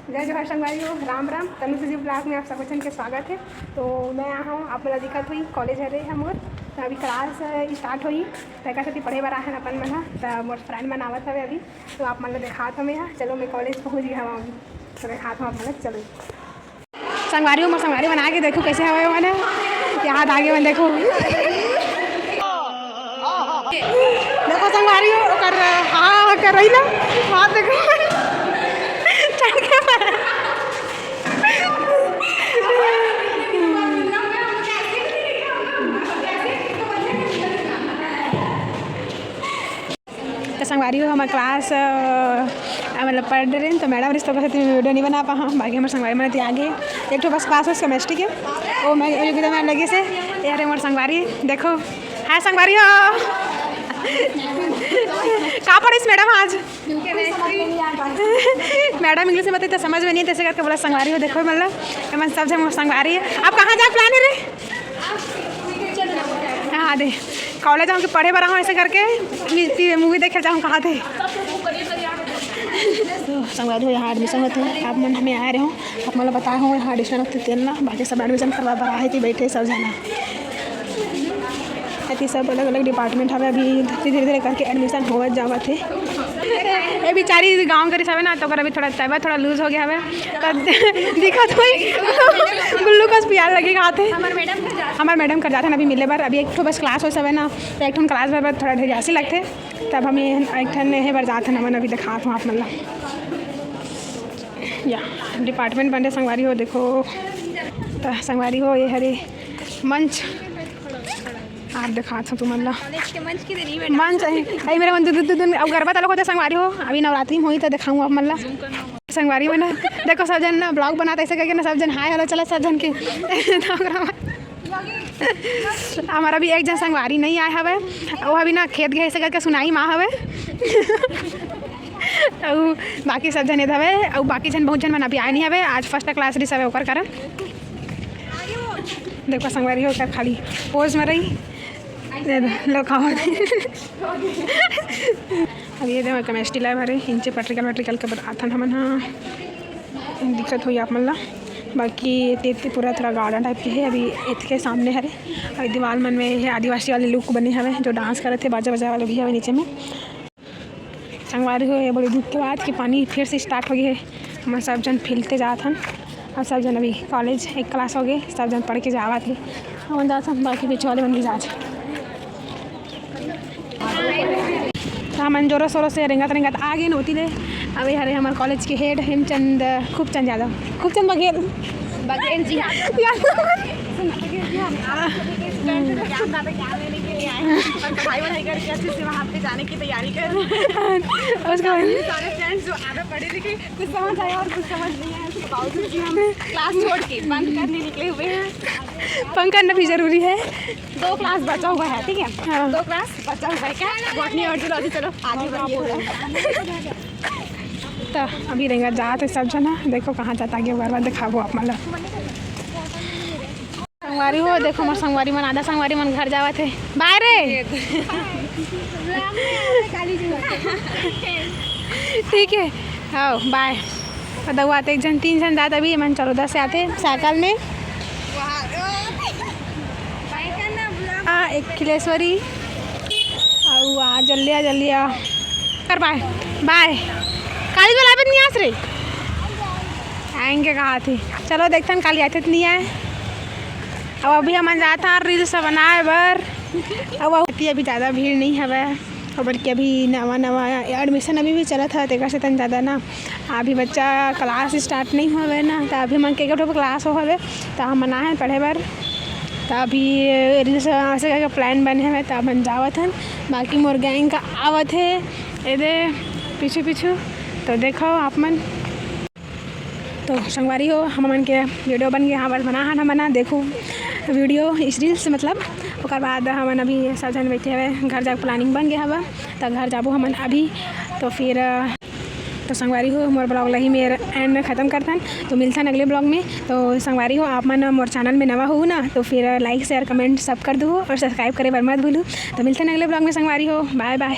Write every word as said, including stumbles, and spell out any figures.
जय जोहार संगवारी हो, राम राम। तनु सुजी vlog में आप सब झन के स्वागत है। तो मैं आए हूँ, आप मन ला दिखत होही, college हरे हमर, तो अभी class start होही, तो एकर सेती पढ़े बर आए हन अपन मन ह। तो मोर friend मन आवत हवे अभी, तो आप मन ला देखात हवे ह। चलो, मैं college पहुँच गया हूँ अभी, तो देखात हूँ आप मन ला। चलो संगवारी हो, मोर संगवारी मन आगे, देखो कैसे हवे मन, याद आगे मन, देखो। देखो संगवारी हो, ओकर हाँ, हाँ कर रही ना, हाथ देखो। चढ़ के मारा। तो संगवारी हो, हमर class, अ, मतलब पढ़ रहे हैं, तो madam रिस तो कहती video नहीं बना पाहा, बाकी हमर संगवारी मन आगे। एक ठो बस class है chemistry के, वो मैं योगिता मैम लगे से, ये हरे मोर संगवारी, देखो। हाय संगवारी हो। का पढ़िस madam आज? Madam English में बताई तो समझ में नहीं, तैसे करके बोला संगवारी हो। देखो मतलब, एमन सब झन मोर संगवारी है। आप कहाँ जाए plan है रे? हाँ दे, college जाऊँ कि पढ़े बर आऊँ, ऐसे करके movie देखे जाऊँ, कहा थे। तो संगवारी हो, यहाँ admission होते हैं, आप मन हमें आए रहे हो, आप मन ला बताए हो यहाँ admission होते तेल ना, बाकी सब admission करवा बर आए थे, बैठे सब जना। एती सब अलग-अलग department हवे, अभी धीरे-धीरे करके admission होवत जावत हे। ए बिचारी गाँव के रिस हवे ना, तो ओकर अभी थोड़ा तबीयत थोड़ा loose हो गया हवे, तो दिक्कत होई। Glucose पियाल लगे खात हे। हमर madam कर जात हन अभी मिले बर, अभी एक ठो बस class होइस हवे ना, तो एक ठन class बर, बर थोड़ा ढेर जासी लगथे, तब हम ये एक ठन एहे बर जात हन, हमन अभी देखात हूँ आप मन ला। या department बने संगवारी हो, देखो त संगवारी हो, ये हरे मंच। आप देखात हूँ तुमन ला। College के मंच की देरी में मंच है। अरे मेरे मन दू, दू, दू, दू, अब गरबा तलक होते संगवारी हो। अभी नवरात्रि में होई त देखाऊँ आप मन ला। संगवारी मन देखो सब झन ना vlog बनात ऐसे करके ना सब झन hi hello चला सब झन के। तो ओकरा बाद हमारा भी एक झन संगवारी नहीं आए हवे। वो अभी ना खेत गए ऐसे करके सुनाई माँ हवे। अउ बाकी सब झन एद हवे, अउ बाकी झन बहुत झन मन अभी आए नहीं हवे। आज first class रिस हवे ओकर कारण। देखो संगवारी हो, ओकर खाली pose में रही। दे दे, लो खाओ। अब ये देखो chemistry lab हरे, इंचे practical वैक्टिकल के बराथन हमन हा। दिक्कत होई आप मन ला। बाकी एती, एती पूरा थोड़ा garden type के हे, अभी एतके सामने हरे। अउ दीवाल मन में ये आदिवासी वाले look बने हवे, जो dance करत हे, बाजा बजाए वाले भी हवे नीचे में। संगवारी हो, ये बड़ी दुख के बात कि पानी फिर से start हो गए हे। हमन सब झन फिलते जात हन, अउ सब झन अभी college एक class हो गए, सब झन पढ़ के जावत हे। हमन जात हन, बाकी पीछे वाले मन भी जात हे। त हमन जोरों शोरों से रेंगत रेंगत आ गेन ओती ले। अभी हरे हमर college के head हेमचंद, खूबचंद यादव, खूबचंद बघेल। बघेल जी, हाँ। यादव। और पढ़ाई वढ़ाई करके अच्छे से वहाँ पे जाने की तैयारी कर रहे हैं। उसका सारे friends जो आधा पढ़े लिखे, कुछ समझ आया और कुछ समझ नहीं आया, उसके बावजूद भी हम class छोड़ के bunk करने निकले हुए हैं। Bunk करना भी जरूरी है। दो class बचा हुआ है, ठीक है? हाँ। दो class बचा हुआ है क्या? Botany और zoology। चलो आगे बढ़िए। त अभी रेंगत जात हे सब झन, देखो कहाँ जात आगे, ओकर बाद देखाबो आप मन ला। संगवारी हो, देखो मोर संगवारी मन, आधा संगवारी मन घर जावत हे। Bye रे। ठीक है, हाँ, bye। तो दऊ आते एक झन, तीन झन जात अभी, मन चलो दस से आते साइकिल में। हाँ, एक खिलेश्वरी। अउ आ, जल्दी आ, जल्दी आ। कर bye, bye। काली वाला अभी नहीं आस रे। आएंगे कहा थी। चलो देखथन काली आथे त नहीं आए। अब अभी हमन जात हन reels बनाए बर। अब अति अभी ज़्यादा भीड़ नहीं हवय। काबर कि अभी नवा नवा admission अभी भी चलत हवय, तेकर से तन ज़्यादा ना अभी बच्चा class start नहीं होवे ना, त अभी मन के एक ठो class हो हवे, त हमन आए हन पढ़े बर। त अभी reels ऐसे करके plan बने हवे, त हमन जावत हन। बाकी मोर gang का आवत हे एदे पीछू पीछू, तो देखो आप मन। तो संगवारी हो, हमन के video बन गए, हाँ, बस बना हन हमन, देखो video इस reels से मतलब। ओकर बाद हमन अभी सब झन बैठे हवे, घर जाके planning बन गए हवे, त घर जाबो हमन अभी। तो फिर, तो संगवारी हो, मोर vlog ला ही मेर end खत्म करथन। तो मिलथन अगले vlog में। तो संगवारी हो, आप मन मोर channel में नवा हो ना, तो फिर like, share, comment सब कर दो और subscribe करे बर मत भूलू। तो मिलथन अगले vlog में संगवारी हो, bye bye।